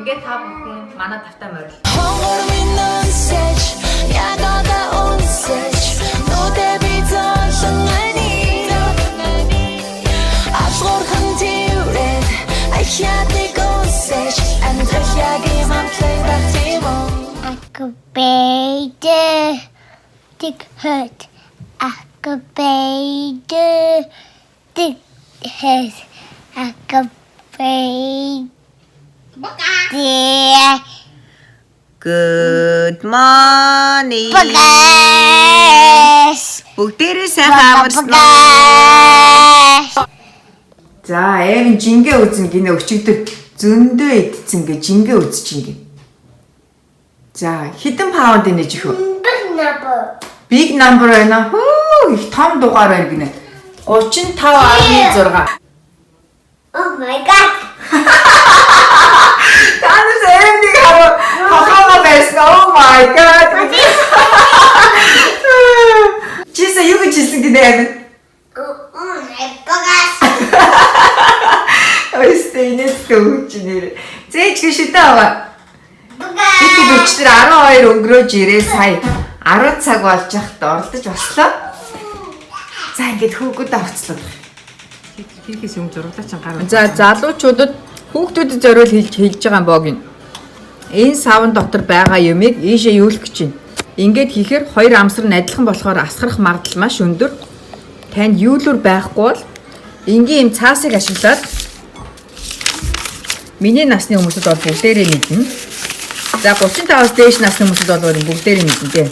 Ингээд та бүхэн манай тавтай морил. Хонгор минь үнсэж, яг одоо үнсэж, нүдэ би золон ани. Алгуурхан тэрэг, ахиадыг үнсэж, амьдрал яг юм амтлаг байх тийм үү? Activator. Tik hurt. Activator. Tik hurt. Activator. Good morning. Багас. Бүгдээрээ сайхан амарсан уу? Багас. За, Эвэн жингээ үзнэ гинэ өчигдөр зөндөө идсэн гэ жингээ үзэж гин. За, хэдэн паунд инэж их вэ? Big number. Big number байна. Хөө, их том дугаар байна гинэ. 35.6. Oh my god. Та нар Эвнийг хараа хохоогоо байсан. Oh my god. Чисэ юу гэж хэлсэн гинэ Эвэн? Oh my багас. Өстэй инээдтэй өгч нэр. Зээч гэ шүтэ аваа. Багас. Бид хэд өчтөр 12 өнгөрөөж ирээ сая 10 цаг болж яхад оролдож бослоо. За ингээд хүүгүүдээ авцлаа. Хийхээс юм зураглаа чинь гар. За залуучуудад хүүхдүүдэд зориул хэлж хэлж байгаа юм боог нь. Энэ савн дотор байгаа юмыг ийшээ юулах гэж байна. Ингээд хийхээр хоёр амсар нь адилхан болохоор асгарах магадлал маш өндөр. Танд юулүр байхгүй бол энгийн юм цаасыг ашиглаад миний насны хүмүүсд бол бүгдээрээ мэднэ. За 35-аас дээш насны хүмүүсд бол бүгдээрээ мэднэ дээ.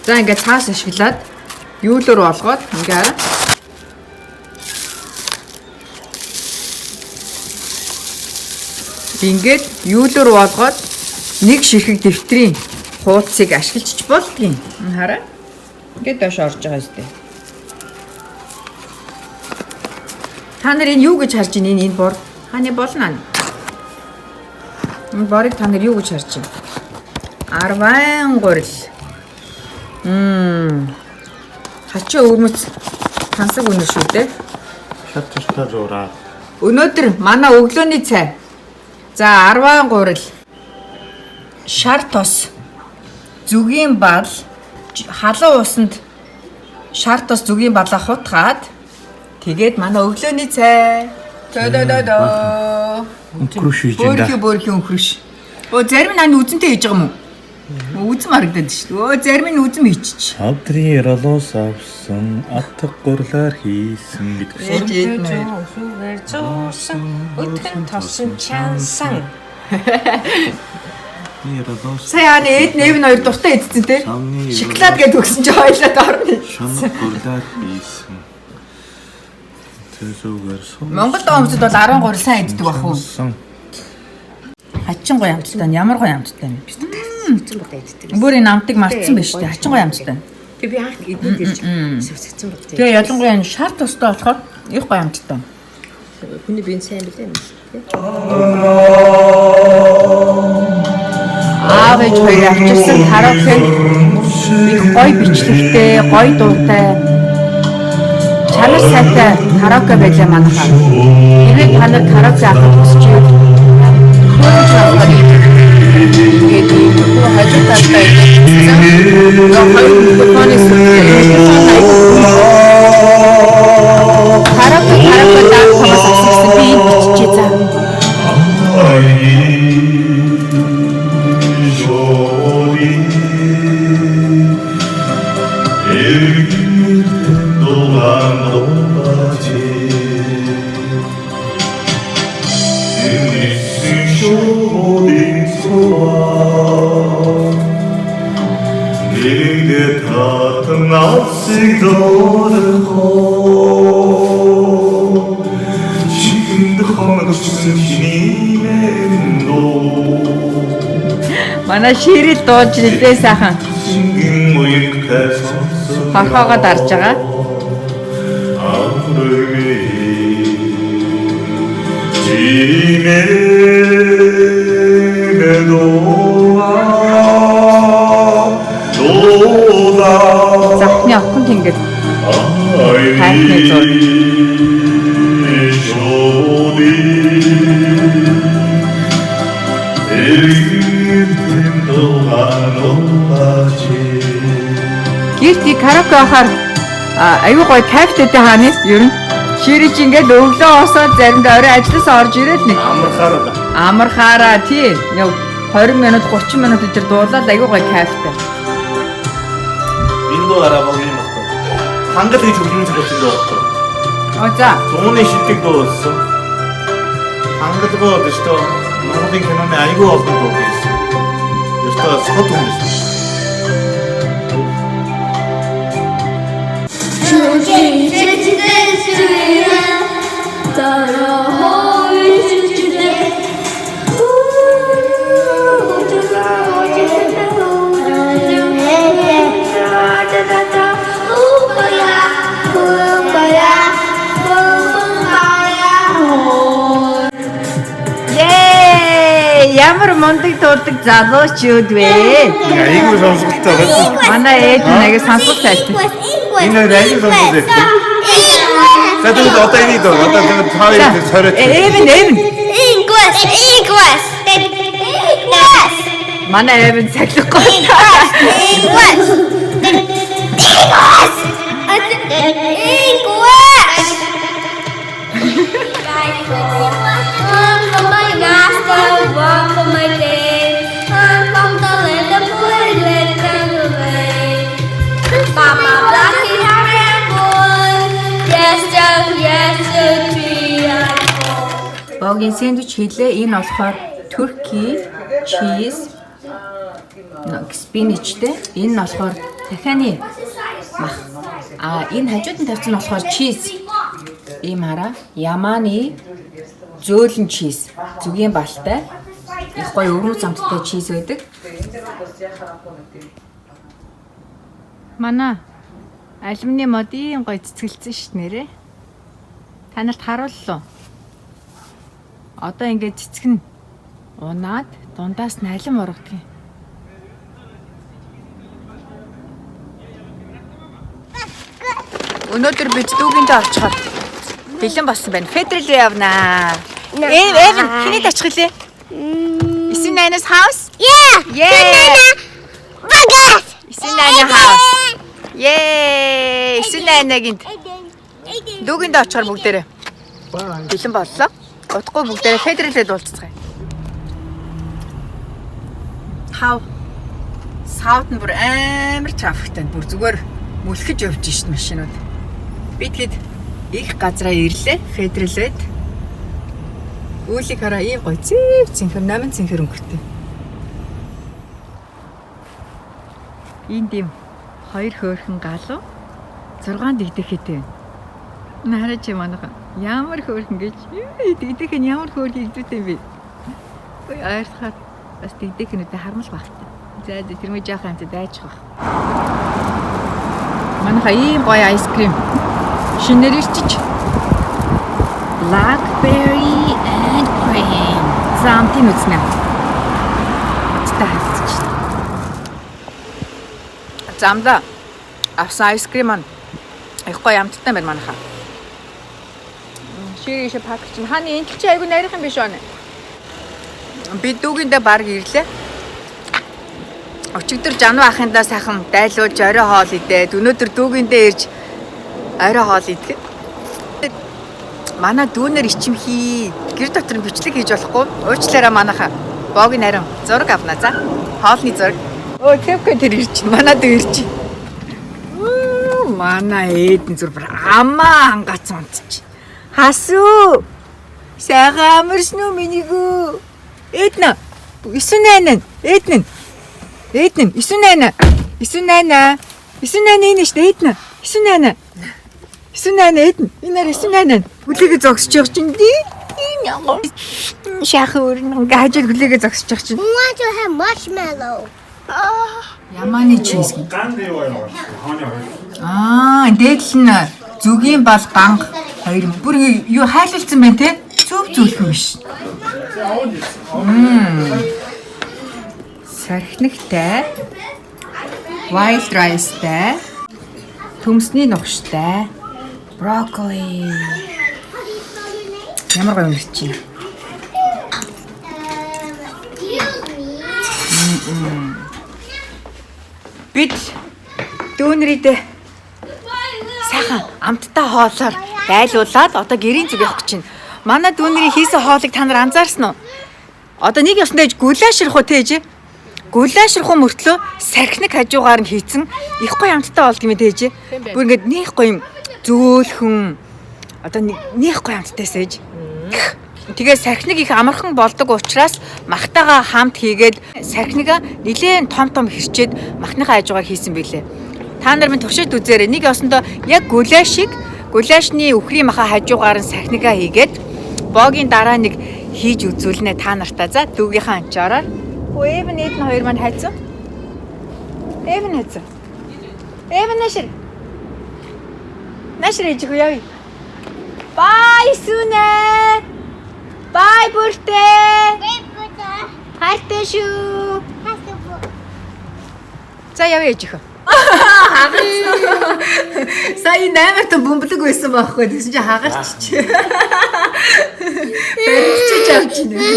За ингээд цаас ашиглаад юулүр болгоод ингээ хараа. Ингээд юулөр болгоод нэг ширхэг дэвтрийн хуудсыг ашиглаж ч болдгийн. Хараа. Ингээд доош орж байгаа зү. Та нар энэ юу гэж харж байна? Энэ бор. Ханы болно аа. Энэ борыг та нар юу гэж харж байна? Арвайн гурил. Мм. Хачин өвөрмөц тансаг үнэр шүү дээ. Шат тустай зураад. Өнөөдөр манай өглөөний цай. За 10 гурил. Шар тос. Зүгийн бал халуун усанд шар тос зүгийн балаа хутгаад тэгээд манай өглөөний цай. Тө-дө-дө-дөө. Өнгөрөш хийж Бөөрхи бөөрхи өнгөрөш. Өө зарим нь ань үзэнтэй хийж байгаа юм уу? Үзэм харагдаад шүү дээ. Өө зарим нь үзэм хийчих. Савдрын яралуус авсан, атг гурлаар хийсэн гэдэг. Ээж ээд нэ. Сүгээр зуусан, өтгөн тосон чансан. Яралуус Сая аны ээд нэв нь хоёр дуртай идсэн те. Савны Шоколад гэдээ өгсөн чи хоёлаа дорно. шунаг гурлаар хийсэн. Тэсүүгээр сум. Монгол хүмүүсд бол 10 гурил сайн иддэг бах уу? Сан. Хачин гоё амттай нь ямар гоё амттай юм. Хэцүү бодоо иддэг. Бүр энэ амтыг мартсан байж тээ. Хачин гоё амттай. Би анх эдний дээр сэвсгцэн бодоо. Тэгээ ялангуяа энэ шар тустай болохоор их гоё амттай. Хүний биеийн сайн билээ юм. Аав ээж хоёр авчирсан караоке их гоё бичлэгтэй, гоё дуутай. Чанар сайтай караоке байлаа манайхаа. Хэрвээ та нар караоке авах хүсч байвал хөрөж авах Тэгээд энэ хажуу талдаа ингэсэн. Хоёр микрофоны сүлжээ. Караоке караоке даах томоос авсан гэсэн би энд биччихье за. Чихэнд хоногсон чиниймэн дуу Манай ширэл дуулж нэлээ сайхан Шингэн муягтай сонссон хорхоогоо дарж байгаа. Чимээ дууа дуула Захны окон тэнгэр Хайрхны зур. Иргэдэм дуугаруулаач. Гэрт караоке ахаар аюу гой кайфтай хааны ер нь. Ширич ингээд өглөө босоод заримдаа орой ажилласаа орж ирээд нэг Амархаар да. амархаараа тий. Нэг 20 минут 30 минут өдр дуулаад аюу гой кайфтай. Энэ дуу араа баг юм баггүй. Хангал гэж хөгжмөн зохиолсон дуу баггүй. Оо за. Зууны шилдэг дуу болсон. Хангалгоо гэж тоо Монголын киноны айгүй олон дуу хийсэн. Ёстой сод хүн байсан. Yay! Ямар мундаг дуудаг залуучууд вэ? Айгүй сонсголтой байсан. Манай ээж нэг сонсгол сайтай. Энэ хоёр айгүй сонсголтой. За тэгвэл одоо энийг дуу. Одоо тэгвэл та хоёр цоройт. Эвэн эвэн. English, English, English, Манай эвэн цахилахгүй. English, English. One for my master, one for my king. I'm from the land of Woodland and the rain. Papa Blackie, Harry and Boy. Yes, sir, yes, sir, three and four. Богийн сэндвич хийлээ. Энэ болохоор turkey cheese spinach тэй. Энэ нь болохоор тахианы мах. А энэ хажууд нь тавьсан нь болохоор cheese. Ийм хараа. Яманы зөөлөн cheese. Зүгийн балтай. Их гоё өвөрмөц амттай cheese байдаг. Манай алюминий мод ийм гоё цэцгэлцэн ш нэрээ. Та нарт харууллаа. Одоо ингээд цэцэг нь унаад дундаас нь алим ургадаг юм. Өнөөдөр бид дүүгиндээ очихоор бэлэн болсон байна. Федерал руу явнаа. Эв Эвэн хэний очих илээ? Isin Nana's house? Yeah. Yeah. Bagas. Isin Nana house. Yay! Isin Nana-гийн дүүгиндээ очихоор бүгдээрээ бэлэн боллоо. Удахгүй бүгдээрээ Федералд уулзцгаая. Хав Савд нь бүр амар traffic тай. Бүр зүгээр мөлхөж явж шít машинууд. Би тэгэд их газраа ирлээ. Федералд. Үүлийг хараа ийм гоё зэв цэнхэр номин цэнхэр өнгөтэй. Энд ийм хоёр хөөрхөн галуу 6 дэгдэхэтэй. Нараа чи манайхан ямар хөөрхөн гэж дэгдэх нь ямар хөөрхөн игдүүтэй юм бэ? Ой ойртохоор бас дэгдэхнүүдээ хармал багтай. За за тэр мө жоохон амтад айчих бах. Манайха ийм гоё ice cream шинээр ирчиж. Blackberry and cream. За амтын үзнэ. Амттай харагдчих. Замда авсан ice cream маань их гоё амттай байна манайха. Ширээ ши пак чинь хааны энэ чи айгу нарийнхан биш байна. Би дүүгиндээ баг ирлээ. Өчигдөр Жануу ахындаа сайхан дайлуулж орой хоол идээд өнөөдөр дүүгиндээ ирж орой хоол идэх. Манай дүүнер ичимхий гэр дотор нь бичлэг хийж болохгүй. Уучлаарай манайха. Богийн нарийн зураг авна за. Хоолны зураг. Өө тэвхэ тэр ирж байна. Манай дүү ирж байна. Манай ээдэн зүр бүр амаа хангац унтчих. Хасуу. Сайхан амарсан уу минийгүү? Эднэ. 9 8 Эднэ. Эднэ 9 8 9 8 9 8 энэ шүү дээ Эднэ. 9 8 9 8 Эднэ. Энэ ар 9 8 хүлээгээ зогсож байгаа чинь. Шахах өрн ингээ хажууд хүлээгээ зогсож байгаа чинь. We want to have marshmallow. Яманы cheese гэн. Ган юу юм бэ? Хооны хоёр. Аа, дээдл нь зүгийн бал ганг хоёр бүр юу хайлуулсан байна те? Зөв зөвлөх юм биш. Сархинагтай, wild rice-тай, төмсний нугштай, брокколи. Ямар гоё юм чи. You Бид дүүнрийдээ сайхан амттай хоолоор дайлуулад одоо гэрийн зүг явах гэж байна. Манай дүүнрийн хийсэн хоолыг та нар анзаарсан уу? Одоо нэг ёсондоо гулашрах уу тээж? Гулашрах уу мөртлөө сархинаг хажуугаар нь хийцэн их гоё амттай болд юм тээж. Бүр ингээд нэг гоё юм зөөлхөн одоо нэг гоё амттайсаа ээж. Тэгээ сархинаг их амархан болдог учраас махтайгаа хамт хийгээд сархинагаа нилээн том том хэрчээд махныхаа хажуугаар хийсэн билээ. Та нар минь туршиж үзээрэй. Нэг ёсондоо яг гуляшийг гуляшны үхрийн маха хажуугаар нь сархинагаа хийгээд богийн дараа нэг хийж үзүүлнэ та нартаа. За дүүгийнхаа анчаараар. Хөө Эвэн Эдэн хоёр маань хайцсан. Эвэн хайцсан. Эвэн нашир. Нашир ээж хөө явъя. Бай сүнэ. Бай бүртээ. Хайртай шүү. За явъя ээж хөө. Хагарсан. Сая 8-т бөмбөлөг байсан байхгүй. Тэгсэн чинь хагарч. Баримтчиж авч байна.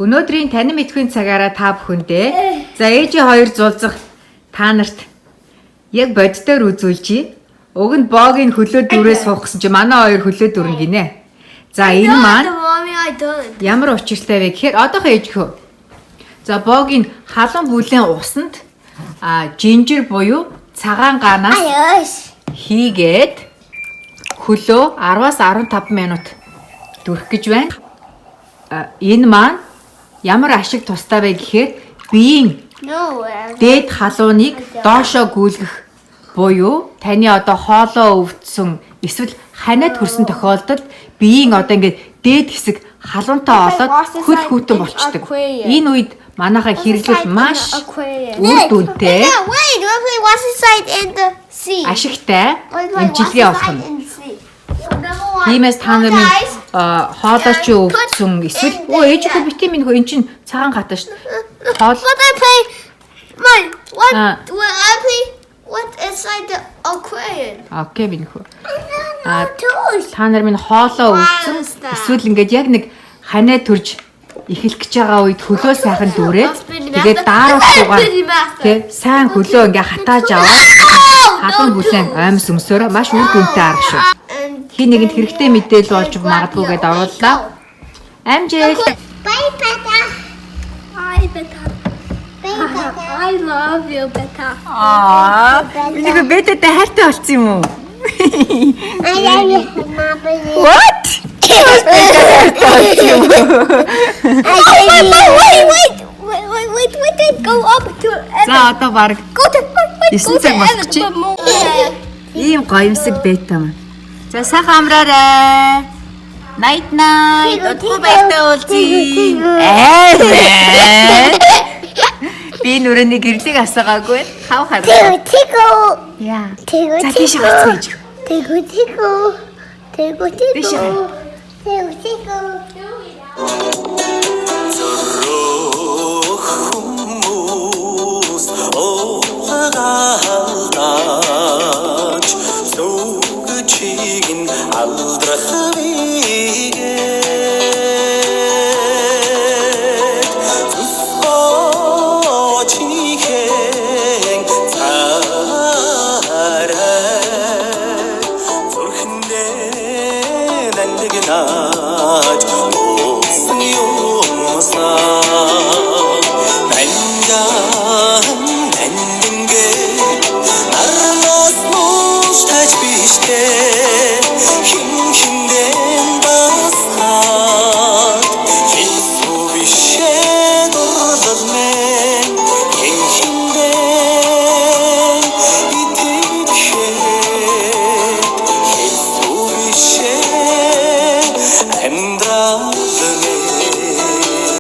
Өнөөдрийн танин мэдхийн цагаараа та бүхэндээ за ээжийн хоёр зулзах та нарт яг боддоор үзүүлжээ. Уг нь боогийн хөлөө дүрээ суух гэсэн чинь манай хоёр хөлөө дүрнэ гинэ. За энэ маань Mommy, I don't. ямар учиртай вэ гэхээр одоохоо ээж хөө. За боогийн халуун бүлээн усанд жинжир буюу цагаан гаанаас Ayos. хийгээд хөлөө 10-аас 15 минут дүрх гэж байна. Энэ маань ямар ашиг тустай вэ гэхээр биеийн No. дээд халууныг доошоо гүйлгэх буюу таны одоо хоолоо өвдсөн эсвэл ханиад хөрсөн тохиолдолд биеийн одоо ингээд дээд хэсэг халуунтай олоод хөл хүйтэн болчдөг. Энэ үед манайхаа хэрэглэл маш үр дүнтэй Yeah, wait, we play what's inside in the sea. ашигтай We play эмчилгээ what's олох inside нь. in the sea. Number one. Тиймээс та нар минь Guys, хоолой чи өвдсөн эсвэл өө ээж хөө бити минь хөө эн чин цагаан гатаа шүү дээ. Хоол What I play? My what? Ah. When I play what inside the aquarium? Окей минь хөө. Ah, toes. Та нар минь хоолоо өвдсөн эсвэл ингээд яг нэг ханаа төрж эхэлэх гэж байгаа үед хөлөө сайхан дүрээд тэгээд daarуулгуугаар тий сайн хөлөө ингээ хатааж аваад халуун бүлээн оймс өмсөөрөө маш үр дүнтэй арга шүү. Хин нэгэнд хэрэгтэй мэдээлэл болж магадгүй гэдээ орууллаа. Амжилт. Bye, Beta. Hi, Beta. Bye, Beta. I love you, Beta. Аа, миний хөө бэтэтэй хайртай болсон юм уу? I love you, Mama. What? I love you. Wait, wait, wait, wait, wait, wait, wait. Go up to За одоо баг go to wait, wait, 9 цаг болох чи. Ийм гоёмсог бета маань. За сайхан амраарай. Night night. Удахгүй баяртай уулзъя. Аа. Би нүрэний гэрлийг асаагаагүй. Хав хараа. Tickle, tickle. Яа. Tickle, За тийш гарцгаа гэж. Tickle, tickle. Tickle, Тийш tickle. Tickle, tickle. Зүрх хүмүүс уулгаалдаж зүг чиг нь алдрах вигээд зүс бочихэн царай зүрхэндээ нандинаж уусан юмсан нанжан нандингээ нарнаас муустаж биштэй.